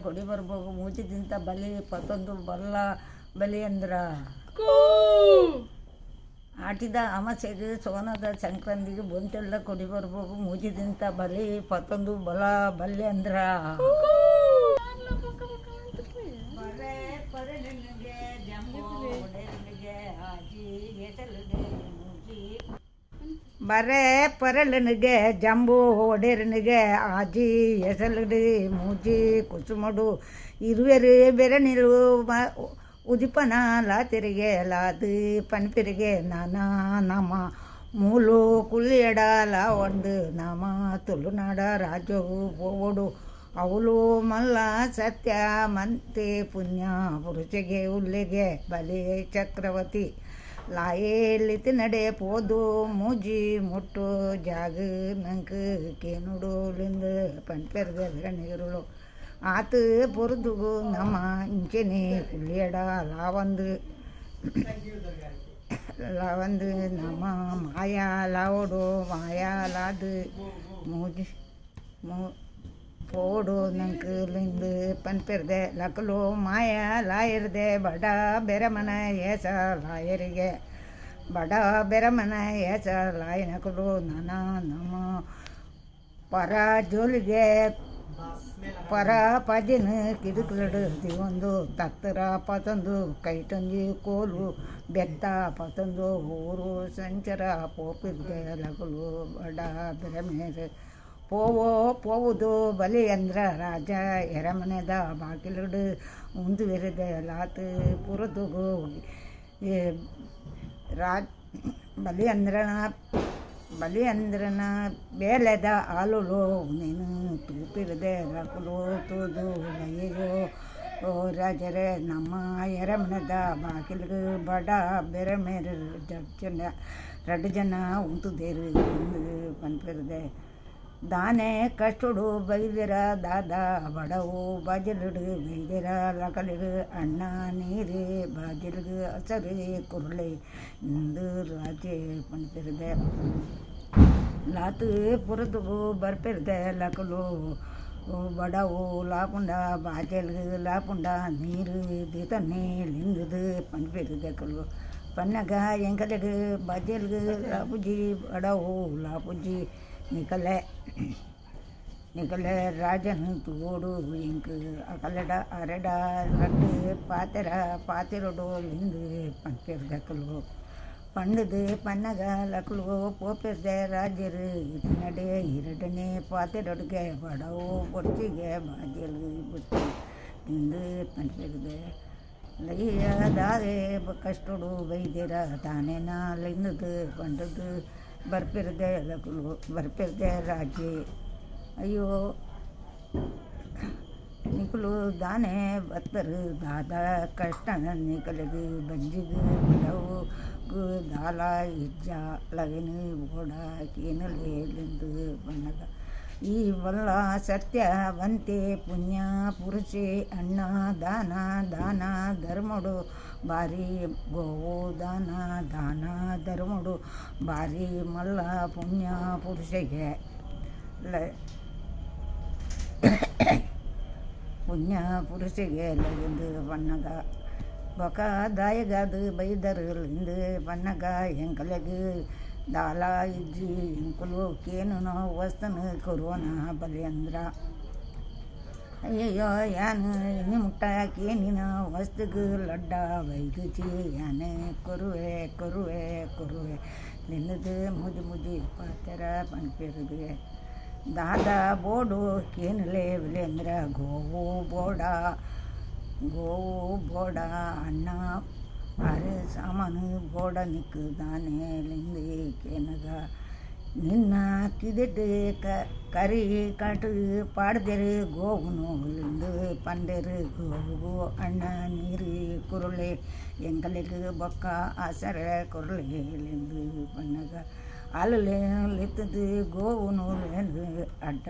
ಕೊಡಿ ಬರ್ಬೋಗು ಮೂಜಿ ದಿನತ ಬಲಿ ಪತ್ತೊಂದು ಬಲ್ಲ ಬಲಿಯಂದ್ರ. ಆಟಿದ ಅಮಾಸೆಗೆ ಸೋನದ ಸಂಕ್ರಾಂತಿಗೆ ಬೊಂತೆಲ್ಲ ಕೊಡಿ ಬರ್ಬೋಗು ಮೂಜಿ ದಿನತ ಬಲಿ ಪತ್ತೊಂದು ಬಲ ಬಲ್ಯಂದ್ರ. ಬರೇ ಪರಲನಿಗೆ ಜಂಬು ಒಡೆರನಿಗೆ ಆಜಿ ಎಸಲುಡು ಮೂಜಿ ಕುಸುಮಡು ಇರುವೆರು ಬೆರನಿರು ಉದಿಪನ ಲಾತೆರಿಗೆ ಲಾದು ಪನ್ಪೆರಿಗೆ ನಾನಾ ನಮ ಮೂಲು ಕುಳ್ಳಿಯಡ ಲಾವಂಡು ನಮ ತುಳುನಾಡ ರಾಜ್ಯವು ಪೋವಡು ಅವಳು ಮಲ್ಲ ಸತ್ಯ ಮಂತೆ ಪುಣ್ಯ ಪುರುಷಗೆ ಉಲ್ಲಿಗೆ ಬಲಿ ಚಕ್ರವರ್ತಿ ಲಾಯೇಲಿತಿ ನಡೆ ಪೋದು ಮೂಜಿ ಮುಟ್ಟು ಜಾಗ ನಂಗೆ ಕೇನುಡುಲಿಂದು ಪನ್ಪೆರ್ದ ಬೆರನಿರುಳು ಆತು ಪೊರುದುಗು ನಮ್ಮ ಇಂಚೆನೆ ಕುಳ್ಳಿಯಡ ಲಾವಂದು ಲಾವಂದು ನಮ್ಮ ಮಾಯಾ ಲಾವಡು ಮಾಯಾ ಲಾದು ಮೂಜಿ ಮೂ ಪೋಡು ನಂಗೆ ಪನ್ಪೆರ್ದೆ ಲಕಲು ಮಾಯ ಲಾಯರ್ದೆ ಬಡ ಬೆರಮನ ಏಸ ಲಾಯರಿಗೆ ಬಡ ಬೆರಮನ ಏಸ ಲಾಯನಕಲು ನಾನಾ ನಮ್ಮ ಪರ ಜೋಲಿಗೆ ಪರ ಪಜಿನ ಕಿದುಕಲಡು ದಿವೊಂದು ತತ್ತರ ಪತಂದು ಕೈಟಂಜಿ ಕೋಲು ಬೆತ್ತ ಪತಂದು ಊರು ಸಂಚರ ಪೋಪಿರ್ದೆ ಲಕಲು ಬಡ ಬೆರಮೇರು ಪೋವೋ ಪೋವುದು ಬಲಿ ಅಂದ್ರ ರಾಜ ಎರಮನೆದ ಬಾಗಿಲುಡು ಮುಂದುವರೆದ ಲಾತು ಪುರದುಗು ರಾಜ್ ಬಲಿ ಅಂದ್ರನ ಬೇಲೆದ ಆಲುಲು ನೀನು ತೂಪಿರದೆ ರಕುಲು ತೂದು ಲಯ್ಯೋ ಓ ರಾಜರೇ ನಮ್ಮ ಎರಮನೆದ ಬಾಗಿಲಿಗೆ ಬಡ ಬೇರೆ ಮೇರೆ ಜನ ಎರಡು ಜನ ಉಂತುದೇರು ಎಂದು ಪನ್ಪಿರದೆ ದಾನೆ ಕಷ್ಟುಡು ಬೈದಿರ ದಾದಾ ಬಡವು ಬಾಜಿಲುಡು ಬೈದಿರ ಲಕಲಿಗು ಅಣ್ಣ ನೀರು ಬಾಜಿಲ್ಗು ಹಸರು ಕುರುಳಿ ಇಂದು ರಾಜೆ ಪನ್ಪಿರದೆ ಲಾತು ಪುರದುಗು ಬರ್ಪಿರದೆ ಲಕಲು ಬಡವು ಲಾಪುಂಡ ಬಾಜಲ್ಗು ಲಾಪುಂಡ ನೀರು ದಿತನ್ನೇ ಲಿಂದುದು ಪನ್ಪಿರದೆ ಕಲು ಪನ್ನಗ ಎಂಕಲಿಗು ಬಾಜಲ್ಗು ಲಾಪುಜಿ ಬಡವು ಲಾಪುಜಿ ನಿಕಲೆ ನಿಕಲೆ ರಾಜನು ತೋಡು ಇಂಕು ಅಕಲಡ ಅರಡ ರಡ್ಡು ಪಾತೆರ ಪಾತೆರಡು ಲಿಂದು ಪನ್ಪಿರ್ದಕಲು ಪಂಡುದು ಪನ್ನಗ ಲಕಲು ಪೋಪಿರ್ದೆ ರಾಜರು ನಡೆ ಎರಡನೇ ಪಾತೆರೊಡುಗೆ ಬಡವು ಬೊಡ್ಚಿಗೆ ಬಾಜಲು ಬೊಡ್ಚಿ ತಿಂದು ಪನ್ಪಿರ್ದೆ ಲಯ್ಯದಾರೆ ಕಷ್ಟಡು ಬೈದಿರ ತಾನೇನ ಲಿಂದುದು ಪಂಡುದು ಬರ್ಪಿರದೆ ಲಕಲು ಬರ್ಪಿರದೆ ರಾಜೆ ಅಯ್ಯೋ ನಿಕಲು ದಾನೆ ಬತ್ತರು ದಾದ ಕಷ್ಟ ನಿಕಲಿಗೆ ಬಂಜಿಗು ಬಡವು ದಾಲ ಇಜ್ಜ ಲವಿನ ಬೋಡ ಕೇನಲೇಲಿಂದು ಬಣ್ಣದ ಈ ಬಲ್ಲ ಸತ್ಯವಂತೆ ಪುಣ್ಯ ಪುರುಷೆ ಅಣ್ಣ ದಾನ ದಾನ ಧರ್ಮಡು ಬಾರಿ ಗೋವು ದಾನ ದಾನ ಧರ್ಮಡು ಬಾರಿ ಮಲ್ಲ ಪುಣ್ಯ ಪುರುಷಗೆ ಲ ಪುಣ್ಯ ಪುರುಷಗೆ ಲಗಿಂದು ಬಣ್ಣಗ ಬೊಕ ದಾಯಗಾದು ಬೈದರುಲಿಂದು ಬಣ್ಣಗ ಎಂಕಲೆಗು ದಾಲ ಇಜ್ಜಿ ಎಂಕುಲು ಕೇನುನೋ ವಸ್ತನು ಕೊರೋನ ಬಲಿಯಂದ್ರ ಅಯ್ಯಯ್ಯೋ ಯಾನು ಎಣ್ಣೆ ಮುಟ್ಟ ಕೇನಿನ ವಸ್ತುಗು ಲಡ್ಡ ವೈದುಚಿ ಯಾನೆ ಕೊರುವೆ ಕೊರುವೆ ಕೊರುವೆ ನಿನ್ನದು ಮುಜಿ ಮುಜಿ ಪಾತೆರ ಪನ್ಪಿರುದು ದಾದ ಬೋಡು ಕೇನುಲೆ ಬಲಿಯಂದ್ರ ಗೋವು ಬೋಡ ಗೋವು ಬೋಡ ಅಣ್ಣ ಅರೆ ಸಾಮಾನು ಬೋಡ ನಿಕ್ಕು ದಾನೆ ಲಿಂದು ಕೇನಗ ನಿನ್ನ ಕಿದಿಟ್ಟು ಕರಿ ಕಟು ಪಾಡ್ದೆರು ಗೋವುನು ಲಿಂದು ಪಂಡೆರು ಗೋವು ಅಣ್ಣ ನೀರು ಕುರುಳೆ ಎಂಕಲಿಗೆ ಬೊಕ್ಕ ಆಸರ ಕುರುಳೆ ಲಿಂದು ಪನ್ನಗ ಅಲ್ಲೇ ಲಿತ್ತದು ಗೋವುನು ಅಡ್ಡ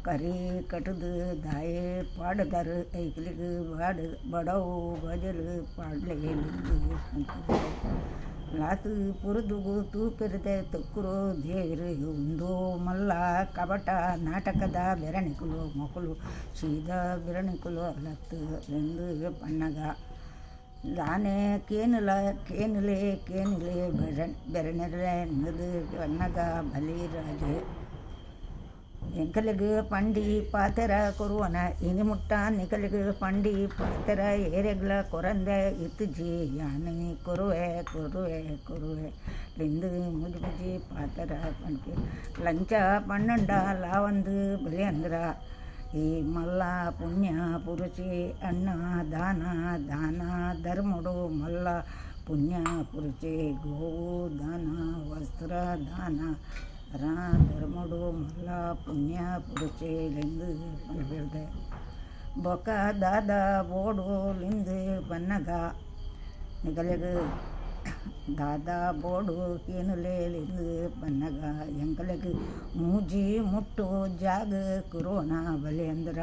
ಕರಿ ಕಟ್ಟದು ದಾಯೆ ಪಾಡುದಾರು ಐಕ್ಲಿಗೆ ಬಾಡು ಬಡವು ಬಜಲು ಪಾಡ್ಲೆ ಲಿಂದು ಲಾತು ಪುರುದುಗು ತೂಪೆರಿದೆ ತೊಕ್ಕುರು ದೇವರು ಉಂದು ಮಲ್ಲ ಕಬಟ ನಾಟಕದ ಬೆರಣಿಕುಲು ಮೊಕಲು ಸೀದ ಬೆರಣಿಕುಲು ಲತ್ತು ಎಂದು ಪನ್ನಗ ದಾನೆ ಕೇನುಲ ಕೇನುಲೆ ಕೇನುಲೆ ಬೆರನೆರೆ ನದು ಪನ್ನಗ ಬಲಿರಾಜೆ ಎಂಕಲಿಗೆ ಪಂಡಿ ಪಾತೆರ ಕೊರುವನ ಇನಿ ಮುಟ್ಟ ನಿಕಲಿಗೆ ಪಂಡಿ ಪಾತೆರ ಏರೆಗ್ಲ ಕೊರಂದೆ ಇತ್ತುಜಿ ಯಾನೆ ಕೊರುವೆ ಕೊರುವೆ ಕೊರುವೆ ಲಿಂದು ಮುಜಿ ಮುಜಿ ಪಾತೆರ ಪಂಪಿ ಲಂಚ ಪನ್ನಂಡ ಲಾವಂದು ಬಲಿಯಂದ್ರ ಈ ಮಲ್ಲ ಪುಣ್ಯ ಪುರುಷಿ ಅಣ್ಣ ದಾನ ದಾನ ಧರ್ಮಡು ಮಲ್ಲ ಪುಣ್ಯ ಪುರುಷಿ ಗೋವು ದಾನ ವಸ್ತ್ರ ದಾನ ರಾ ಧರ್ಮಡು ಮಲ್ಲ ಪುಣ್ಯ ಪುರುಷಿ ಲಿಂದು ಪನ್ಪಿರ್ದೆ ಬೊಕ ದಾದ ಬೋಡು ಲಿಂದು ಪನ್ನಗ ನಿಗಲಿಗೆ ದಾದ ಬೋಡು ಕೇನುಲೆ ಲಿಂದು ಪನ್ನಗ ಎಂಕಲಿಗೆ ಮೂಜಿ ಮುಟ್ಟು ಜಾಗ ಕುರೋನ ಬಲಿಯಂದ್ರ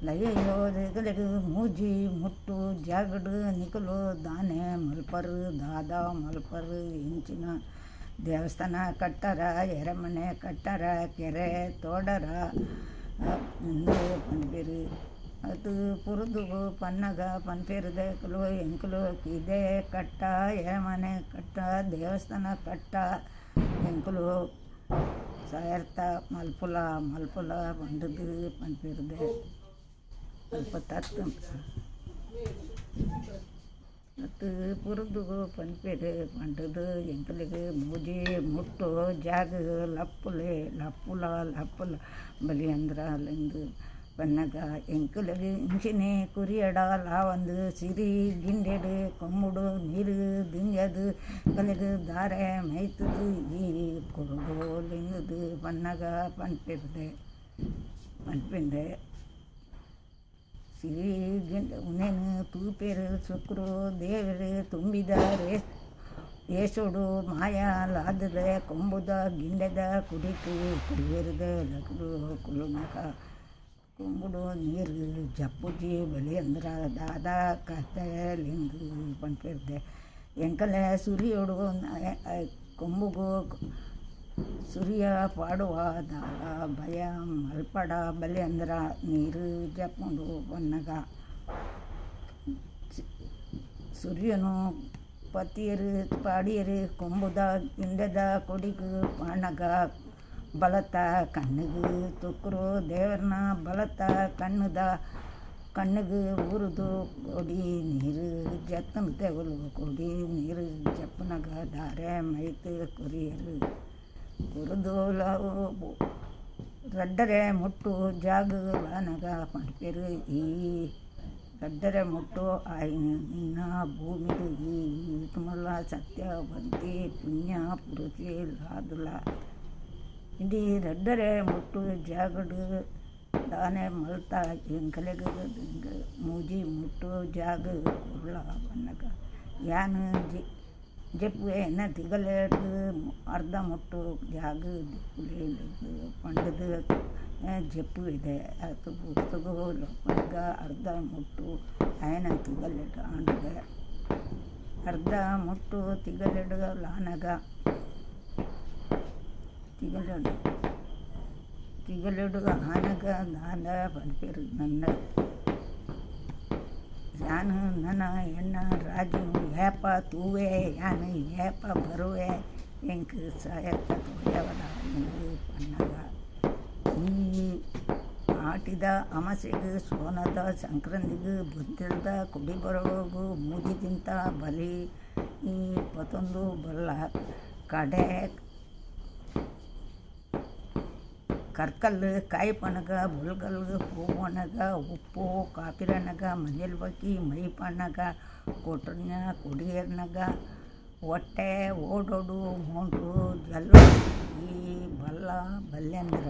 ಲಯ್ಯೋ ನಿಗಲಿಗೆ ಮೂಜಿ ಮುಟ್ಟು ಜಾಗಡು ನಿಕಲು ದಾನೆ ಮಲ್ಪರು ದಾದ ಮಲ್ಪರು ಇಂಚಿನ ದೇವಸ್ಥಾನ ಕಟ್ಟರ ಎರಮನೆ ಕಟ್ಟರ ಕೆರೆ ತೋಡರ ಪನ್ಪೇರು ಅದು ಪುರುದು ಪನ್ನಗ ಪನ್ಪೇರುದಕಲು ಎಂಕಲು ಕಿದೆ ಕಟ್ಟ ಎರಮನೆ ಕಟ್ಟ ದೇವಸ್ಥಾನ ಕಟ್ಟ ಎಂಕಲು ಸಾಯರ್ತ ಮಲ್ಪುಲ ಮಲ್ಪುಲ ಬಂಡದು ಪನ್ಪೇರುದೆ ಅಲ್ಪ ತತ್ತು ಮತ್ತು ಪುರುದು ಪನ್ಪೇರು ಪಂಡದು ಎಂಕಲಿಗೆ ಮೂಜಿ ಮುಟ್ಟು ಜಾಗ ಲಪ್ಪುಲೆ ಲಪ್ಪುಲ ಲಪ್ಪುಲ ಬಲಿಯಂದ್ರ ಲಿಂದು ಪನ್ನಗ ಎಂಕಲಿಗೆ ಇಂಚಿನೆ ಕುರಿಯಡ ಲಾವಂದು ಸಿರಿ ಗಿಂಡೆಡು ಕೊಮ್ಮುಡು ನೀರು ದಿಂಜದು ಕಲಿಗೆ ದಾರೆ ಮೈತದು ಈ ಕೊರಡು ಲಿಂಗದು ಪನ್ನಗ ಪನ್ಪಿರ್ದೆ ಪನ್ಪಿಂದೆ ಸಿರಿ ಗಿಂಡೆ ಉನೇನು ತೂಪೇರು ಶುಕ್ರು ದೇವರು ತುಂಬಿದ ಏಸುಡು ಮಾಯಲಾದದೆ ಕೊಂಬುದ ಗಿಂಡೆದ ಕುಡಿಕು ಕುಡಿಯರದ ಲಕಡು ಕುಲುಮಕ ಕೊಂಬುಡು ನೀರು ಜಪ್ಪುಜಿ ಬಲಿಯಂದ್ರ ದಾದ ಕತೆಲಿಂದು ಪನ್ಪಿರ್ದೆ ಎಂಕಲೆ ಸುರಿಯೋಡು ಕೊಂಬುಗು ಸುರಿಯ ಪಾಡುವ ದಾಲ ಭಯ ಮಲ್ಪಡ ಬಲಿಯಂದ್ರ ನೀರು ಜಪ್ಪುಂಡು ಪನ್ನಗ ಸೂರ್ಯನು ಪತಿಯರು ಪಾಡಿಯರು ಕೊಂಬುದ ಗಿಂಡದ ಕೊಡಿಗು ಪಾಣಗ ಬಲತ ಕಣ್ಣಿಗೆ ತುಕ್ಕರು ದೇವರನ ಬಲತ ಕಣ್ಣುದ ಕಣ್ಣಿಗೆ ಊರುದು ಕೊಡಿ ನೀರು ಜತ್ತನ ತೆವಲು ಕೊಡಿ ನೀರು ಜಪ್ಪನಗ ದಾರೆ ಮೈತು ಕೊರಿಯರು ಕುರುದು ರಡ್ಡರೆ ಮುಟ್ಟು ಜಾಗ ಬಾನಗ ಪಂಪೆರು ಈ ರಡ್ಡರೆ ಮುಟ್ಟು ಆಯ್ನ ಭೂಮಿದು ಈ ತುಮಲ ಸತ್ಯವಂತಿ ಪುಣ್ಯ ಪುರುಷಿ ಲಾದುಲ ಇಡೀ ರಡ್ಡರೆ ಮುಟ್ಟು ಜಾಗಡು ದಾನೆ ಮಲ್ತ ಎಂಕಲೆಗ ಮೂಜಿ ಮುಟ್ಟು ಜಾಗ ಕುರುಳ ಬನ್ನಗ ಯಾನು ಜಿ ಜಪ್ಪುವೆ ಎನ್ನ ತಿಗಲೆಡ್ದು ಅರ್ಧ ಮುಟ್ಟು ಜಾಗ ದಿಪ್ಪುಲೆ ಪಂಡದು ಜಪ್ಪು ಇದೆ ಅದು ಪುಸ್ತಕ ಲೊಪ್ಪಗ ಅರ್ಧ ಮುಟ್ಟು ಆಯನ ತಿಗಲೆಡ್ ಆಂಡದೆ ಅರ್ಧ ಮುಟ್ಟು ತಿಗಲೆಡು ಲಾನಗ ತಿಗಲೆಡು ತಿಗಲೆಡು ಆನಗ ದಾನ ಪನ್ಪೇರು ನನ್ನ ಯಾನು ನನ್ನ ಎಣ್ಣ ರಾಜು ಏಪ ತೂವೆ ಯಾನು ಏಪ ಬರುವೆ ಎಂಕ್ ಸಾಯತ್ತ ತೋಯವಲ ಪನ್ನಗ ಈ ಆಟಿದ ಅಮಾಸೆಗೆ ಸೋನದ ಸಂಕ್ರಾಂತಿಗೆ ಬುದ್ಧಿಲ್ದ ಕುಡಿ ಬರೋಗು ಮೂಜಿದಿಂತ ಬಲಿ ಈ ಪತೊಂದು ಬಲ್ಲ ಕಡೆ ಕರ್ಕಲ್ಲು ಕಾಯಿ ಪಣಗ ಬುಲ್ಗಲ್ಲು ಹೂವಣಗ ಉಪ್ಪು ಕಾಪಿರನಗ ಮಂಜಲ್ ಬಕ್ಕಿ ಮೈ ಪಣ್ಣಗ ಕೊಟ್ರನ ಕುಡಿಯರ್ನಗ ಹೊಟ್ಟೆ ಓಡೋಡು ಮೋಂಟು ಜಲ್ಲು ಈ ಬಲ್ಲ ಬಲ್ಯಂದ್ರ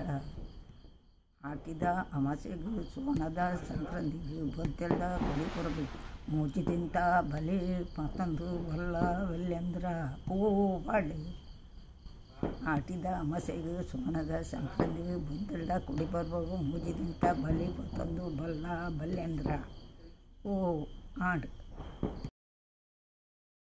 ಆಟಿದ ಅಮಾಸೆಗೂ ಸೋನದ ಸಂಕ್ರಾಂತಿಗೂ ಬದ್ದೆಲ್ದ ಬಲಿ ಕೊಡಬೇಕು ಮೂಜಿದಿಂತ ಬಲಿ ಮತ್ತೊಂದು ಬಲ್ಲ ಬಲ್ಯಂದ್ರ ಹೂ ಪಾಡಿ ಆಟಿದ ಅಮಾಸೆಗೂ ಸೋನದ ಸಂಕ್ರಾಂತಿಗೂ ಬದ್ದೆಲ್ದ ಕುಡಿ ಬರ್ಬೇಕು ಮೂಜಿದಿಂತ ಬಲಿ ಮತ್ತೊಂದು ಬಲ್ಲ ಬಲ್ಯಂದ್ರ ಹೂ ಆಡು.